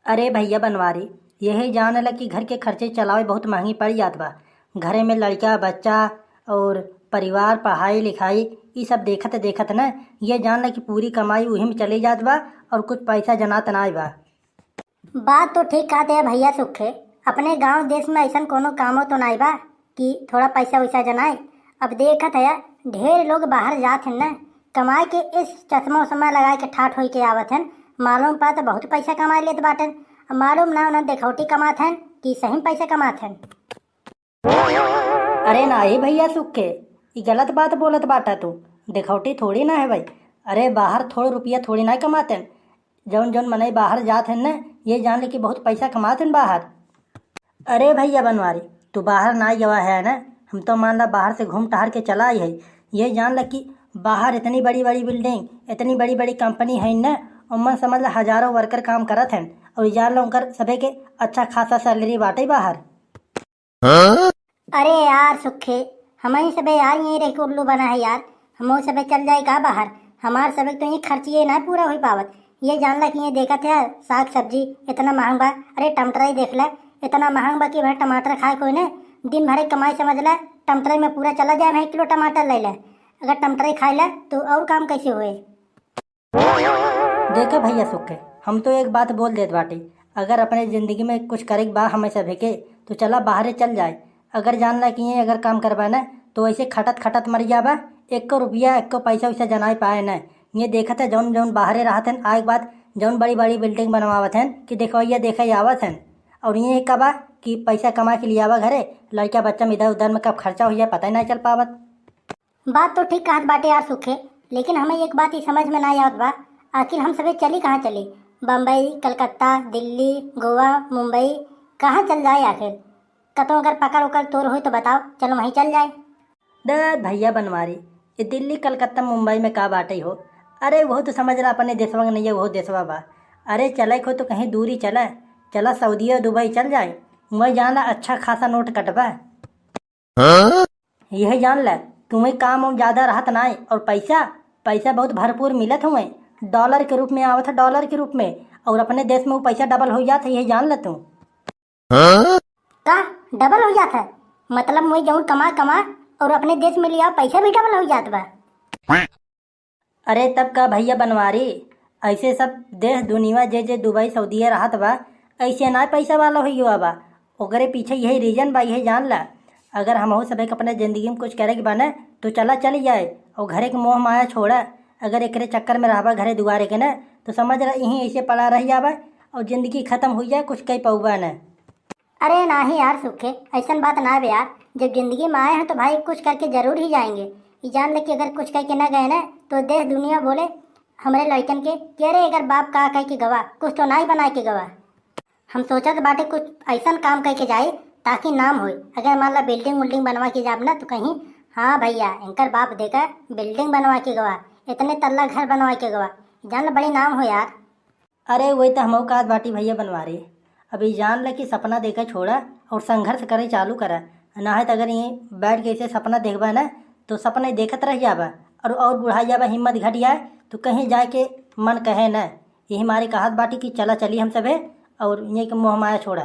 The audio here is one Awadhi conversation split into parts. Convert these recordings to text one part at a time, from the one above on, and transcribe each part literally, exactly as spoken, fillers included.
अरे भइया बनवारी, यही जान ल कि घर के खर्चे चलावे बहुत महंगी पड़ जात बा। घरे में लड़का, बच्चा और परिवार, पढ़ाई लिखाई, ई सब देखत देखत न, ये जान ल कि पूरी कमाई उही में चली जात बा और कुछ पैसा जनात नाई बा। बात तो ठीक कहत है भइया सुखे, अपने गांव देश में ऐसन कोनो कामो तो नाई बा कि थोड़ा पैसा वैसा जनाए। अब देखत है ढेर लोग बाहर जात हैं न, कमाए के इस चश्मा उश्मा लगाए के ठाठ होई के आवत हैं, मालूम पा तो बहुत पैसा कमाए लेत बाटन। अब मालूम ना उन्हें देखौटी कमात हैं कि सही में पैसा कमात हैं। अरे नाही भइया सुखे, ई गलत बात बोलत बाटा तू। देखौटी थोड़ी ना है भाई। अरे बाहर थोड़ रुपया थोड़ी ना कमाते हैं। जौन जौन मनई बाहर जात हैं न, ये जान ले कि बहुत पैसा कमात हैं बाहर। अरे भइया बनवारी, तू बाहर ना गवा है ना, हम तो मान ला बाहर से घूम टहर के चला आई है। ये जान ला कि बाहर इतनी बड़ी बड़ी बिल्डिंग, इतनी बड़ी बड़ी कंपनी है ना, उमन समझ ला हजारों वर्कर काम करत हैं और जान ला उनकर सभे के अच्छा खासा सैलरी बाटे बाहर। अरे यार सुखे, हमही सबे यार यहीं रह के उल्लू बना है यार, हमहू सबे चल जाए का बाहर? हमार सबे तो ये खर्चिए ना पूरा हो पावत। ये जान ला कि ये देखत है साग सब्जी इतना महंग बा। अरे टमाटर ही देख ले, इतना महंग बा कि भाई टमाटर खाए कोई ने, दिन भर के कमाई समझ ले, टमाटर में पूरा चला जाए भाई, किलो टमाटर ले ले, अगर टमाटर ही खाए ले तो और काम कैसे हुए? देखा भइया सुखे, हम तो एक बात बोल देत बाटी, अगर अपने जिंदगी में कुछ करे के बा हमें सभे के, तो चला बाहरे चल जाए। अगर जान ला कि ये अगर काम करबा ना, तो ऐसे खटत खटत मर जाबा, एको रुपया, एको पैसा वैसा जनाए पाए ना। ये देखत है जौन जौन बाहरे रहत हैं, आए के बाद जौन बड़ी बड़ी बिल्डिंग बनवावत हैं कि देखवैया देखे आवत हैं, और ये का बा कि पैसा कमा के लियावा घरे, लड़का बच्चा में इधर उधर में कब खर्चा हो जाए पता ही ना चल पावत। बात तो ठीक कहत बाटे यार सुखे, लेकिन हमें एक बात ही समझ में ना आवत बा, आखिर हम सभे चली कहाँ चली? बम्बई, कलकत्ता, दिल्ली, गोवा, मुंबई, कहाँ चल जाए आखिर? कतौ अगर पकड़ उकड़ तोर होई तो बताओ, चलो वहीं चल जाए। दे भइया बनवारी, ये दिल्ली, कलकत्ता, मुंबई में का बाटे हो? अरे वो तो समझ ला अपने देशवा के नहीं है, वो देशवा बा। अरे चले को तो कहीं दूरी चले, चला सऊदिया, दुबई चल जाए, वहीं जाना अच्छा खासा नोट कटबा। यह जान ले, तुम्हें काम उम ज्यादा रहत नाय, और पैसा, पैसा बहुत भरपूर मिलत हुए, डॉलर के रूप में आवत है, डॉलर के रूप में, और अपने देश में वो पैसा डबल हो जात है, यह जान ले तू। का डबल हो जात है? मतलब मुझे जौन कमा कमा और अपने देश में लिया, पैसा भी डबल हो जात बा। अरे तब का भइया बनवारी, ऐसे सब देश दुनिया जे जे दुबई सऊदिया रहत बा, ऐसे ना पैसा वाला होइ गवा बा। ओकरे पीछे यही रीजन बा, यही जान ला। अगर हमहू सभे के अपने जिंदगी में कुछ करे के बा न, तो चला चली जाए और घरे के मोह माया छोड़ा। अगर एकरे चक्कर में रहबा घरे दुआरे के न, तो समझ ला यहीं ऐसे पड़ा रह जाबा और जिंदगी खत्म हो जाए, कुछ कह पौबा न। अरे नाही यार सुखे, ऐसन बात ना बे यार, जब जिंदगी में आए हैं तो भाई कुछ करके जरूर ही जाएंगे। ई जान ले कि अगर कुछ करके ना गए ना तो देश दुनिया बोले हमरे लड़कन के कि अरे एकर बाप का कह के गवा, कुछ तो ना ही बना के गवा। हम सोचत बाटे कुछ ऐसन काम करके जाए ताकि नाम होए। अगर मान ला बिल्डिंग उल्डिंग बनवा के जाब ना तो कहीं, हाँ भैया इनकर बाप देखा बिल्डिंग बनवा के गवा, इतने तल्ला घर बनवा के गवा, जान ला बड़ी नाम हो यार। अरे वही तो हमहू कहत बाटी भैया बनवारी, अभी जान ले कि सपना देखे छोड़ा और संघर्ष करे चालू करा, ना है तो अगर ये बैठ के ऐसे सपना देखबा ना तो सपना ही देखत रह जाबा और और बुढ़ा जाबा, हिम्मत घट जाए तो कहीं जाए के मन कहे ना। यही मारे कहत बाटी कि चला चली हम सभे और ये के मोह माया छोड़ा।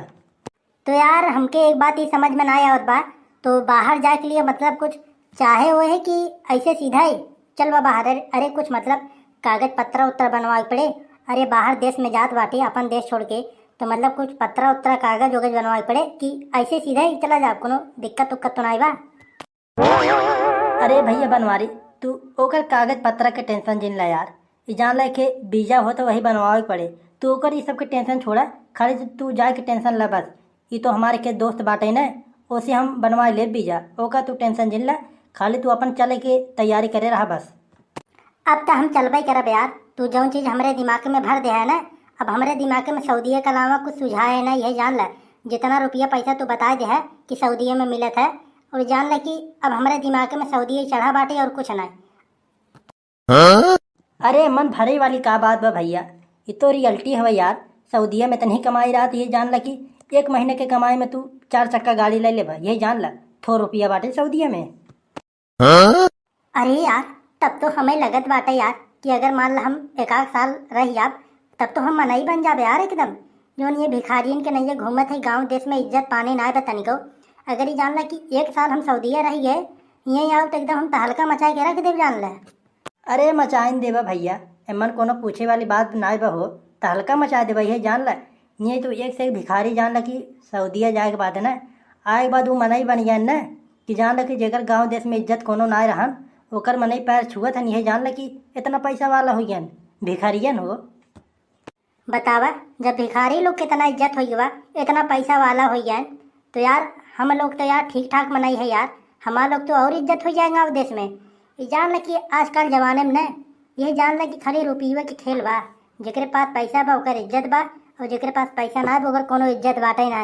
तो यार हमके एक बात ही समझ में ना आवत बा, तो बाहर जाए के लिए मतलब कुछ चाहे हुए है कि ऐसे सीधा ही चल बा बाहर? अरे, अरे कुछ मतलब कागज पत्रा उत्तर बनवाए पड़े। अरे बाहर देश में जात बाटे अपन देश छोड़ के, तो मतलब कुछ पत्रा उत्तरा कागज वगज बनवाए पड़े कि ऐसे सीधा ही चला जा, कोनो दिक्कत उक्कत तो ना बा? अरे भैया बनवारी, तू ओकर कागज पत्रा के टेंशन जिन ला यार, ई जान ला के वीजा हो तो वही बनवावे के पड़े। तू ओकर ई सब के टेंशन छोड़ा, खाली तू, तू जाए के टेंशन ला बस। ई तो हमारे के दोस्त बाटे न, ओसे हम बनवा ले वीजा, ओकर तू टेंशन जिन ला, खाली तू अपन चले के तैयारी करे रहा बस। अब तो हम चलबे करब यार, तू जौन चीज हमरे दिमाग में भर दे है ना, अब हमरे दिमाग में सऊदिया के अलावा कुछ सुझाए है ना, यह जान ला। जितना रुपया पैसा तू बता दे है कि सऊदिया में मिलत है, और जान ला कि अब हमरे दिमाग में सऊदिया चढ़ा बाटे और कुछ ना। अरे मन भरे वाली का बात बा भैया, ये तो रियलिटी हवे यार। सऊदिया में तनही कमाई रहत, ये जान ला कि एक महीने के कमाई में तू चार चक्का गाड़ी ले लेबा, ये जान ला। थो रुपया बाटे सऊदिया में। अरे यार, तब तो हमें लगत बाटे यार कि अगर मान ला हम एक आध साल रह जाब, तब तो हम मनई बन जाबे यार एकदम। जौन ये भिखारियन के नैया घूमत है गाँव देश में, इज्जत पाने नाय बा तनिको। अगर ई जान ला कि एक साल हम सऊदिया रह गए, यहीं आओ तो एकदम हम तहलका मचाए के रख देब जान ला। अरे मचाइन देबा भैया, एमन कोनो पूछे वाली बात नाय बा हो, तहलका मचा देबा, यही जान ला। ये तो एक से एक भिखारी जान ला कि सऊदिया जाए के बाद है ना, आए के बाद वो मनई बन गया ना, कि जान ला कि जेकर गाँव देश में इज्जत कोनो नाय रहन, ओकर मनई पैर छुअत हन, यही जान ला कि इतना पैसा वाला हो गया, भिखारियन हो। बतावा, जब भिखारी लोग के इतना इज्जत होइ गवा, इतना पैसा वाला होइ जाए, तो यार हम लोग तो यार ठीक ठाक मनई है यार, हमार लोग तो और इज्जत होइ जाएगा गाँव देश में। ई जान ल कि आजकल जमाने में न, यही जान ल कि खाली रुपये के खेल बा। जेकरे पास पैसा बा ओकर इज्जत बा, और जेकरे पास पैसा ना बा ओकर कोनो इज्जत बाटे ना।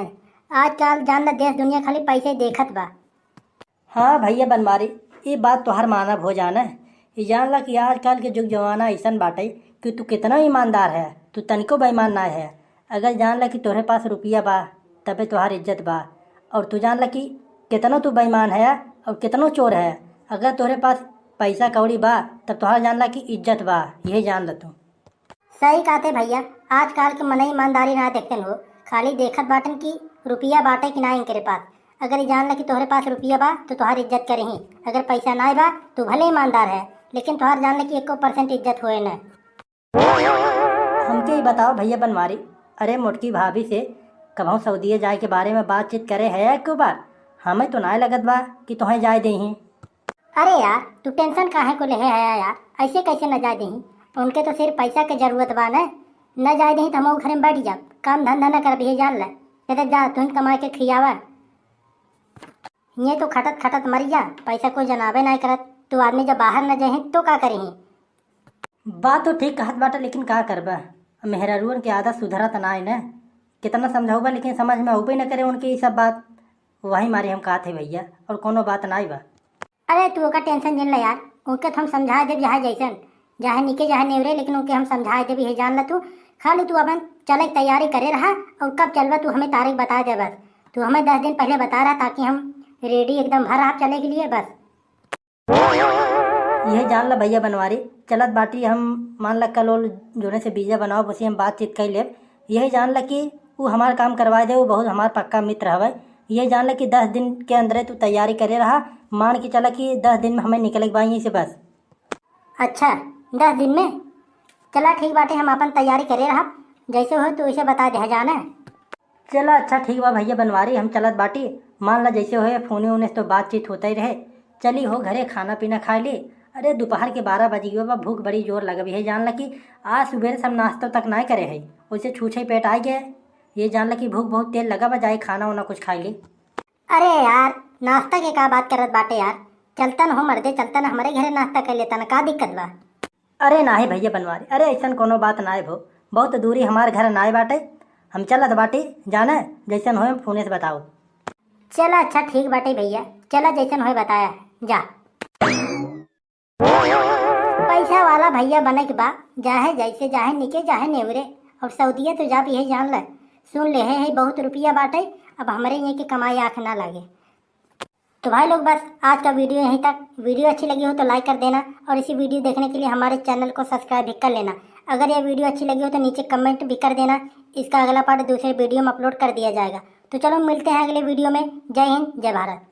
आजकल जान ल देश दुनिया खाली पैसे देखत बा। हाँ भैया बनवारी, ई बात तोहार मानब हो जाना। ई जान ला कि आजकल के जुग जमाना अइसन बाटे कि तू कितना ईमानदार है, तू तनिको बेईमान ना है। अगर जान ला कि तोहरे पास रुपया बा, तबे तोहार इज्जत बा। और तू जान ला कि कितनो तू बेईमान है और कितनो चोर है, अगर तोहरे पास पैसा कौड़ी बा, तब तोहार जान ला कि इज्जत बा, यही जान ला तू। सही कहते भैया, आजकल के मनई ईमानदारी ना देखते हो, खाली देखत बाटन कि रुपया बाटे कि ना इनकरे पास। अगर ई जान ल कि तोहरे पास रुपया बा तो तोहार इज्जत करही, अगर पैसा ना बा तो भले ईमानदार है, लेकिन तोहार जान ल कि एको परसेंट इज्जत होए न। हमके ही बताओ भैया बनवारी, अरे मोटकी भाभी से कबहूँ सऊदिया जाए के बारे में बातचीत करे है या एको बार? हमें तो ना लगत बा कि तोहें जाए देही। अरे यार, तू टेंशन काहे को लेहे है यार? ऐसे कैसे न जाए देही? उनके तो सिर्फ पैसा के जरूरत बा न। न जाए देही तो हम घर में बैठ जाब, काम धंधा न करब, ये जान ले। कहते जा, तू ही कमा के खियावा। ये तो खटत खटत मर जा, पैसा कोई जनाबे ना करत। तू आदमी जब बाहर न जाही तो का करिही? बात तो ठीक कहत बाटे, लेकिन का करबा, मेहरारुअन के आदत सुधरत नाय न। कितना समझाउबा, लेकिन समझ में अउबे न करे उनके ई सब बात। वही मारे हम कहत है भैया, और कोनो बात नाय बा। अरे तू ओकर टेंशन जिन ले यार, उनके तो हम समझा देब जहाँ जैसन, जहाँ निके जहाँ नेवरे, लेकिन उनके हम समझा देब, ये जान ल तू। खाली तू अपन चले के तैयारी करे रहा, और कब चलबा तू हमें तारीख बता दे बस। तू हमें दस दिन पहले बता रहा, ताकि हम रेडी एकदम भर रहा चले के लिए बस। यही जान ला भैया बनवारी, चलत बाटी हम, मान ला कल ओल जोने से वीजा बनाओ, उसी हम बातचीत कर लेब। यही जान ला कि ऊ हमार काम करवा दे, ऊ बहुत हमार पक्का मित्र हवे। यही जान ला कि दस दिन के अंदर तू तैयारी करे रहा, मान के चला कि दस दिन में हमें निकले के बा यहीं से बस। अच्छा, दस दिन में? चला ठीक बाटे, हम अपन तैयारी करे रहा, जैसे हो तू वैसे बता दे जाना। चला अच्छा ठीक बा भैया बनवारी, हम चलत बाटी। मान ला जैसे होए फोने ओने से तो बातचीत होता ही रहे। चली हो घरे खाना पीना खाए ली। अरे दोपहर के बारह बज गए बा, भूख बड़ी जोर लग भी है। जान ला कि आज सुबह से हम नाश्ता तक ना करे है, वैसे छूछे पेट आ गए। ये जान ला कि भूख बहुत तेज लगा बा, जाए खाना वाना कुछ खाए ली। अरे यार, नाश्ता के का बात करत बाटे यार? चलता न हो मर्दे, चलता न हमरे घरे नाश्ता कर लेता न, का दिक्कत बा? अरे नाहीं भैया बनवारी, अरे ऐसन कोनो बात नाय भो, बहुत दूरी हमार घर नाय बाटे, हम चलत बाटी, जाने जैसन होए फोने से बताओ। चला अच्छा ठीक बाटे भैया, चला जैसन होए बताया जा। पैसा वाला भैया बने के बा, जाहे जैसे जाहे निके जाहे नेवरे, और सऊदिया तो जाब यही जान ले, सुन ले है, है बहुत रुपया बाटे, अब हमरे ये के कमाई आँख ना लागे। तो भाई लोग बस आज का वीडियो यहीं तक। वीडियो अच्छी लगी हो तो लाइक कर देना और इसी वीडियो देखने के लिए हमारे चैनल को सब्सक्राइब भी कर लेना। अगर ये वीडियो अच्छी लगी हो तो नीचे कमेंट भी कर देना, इसका अगला पार्ट दूसरे वीडियो में अपलोड कर दिया जाएगा। तो चलो मिलते हैं अगले वीडियो में। जय हिंद, जय भारत।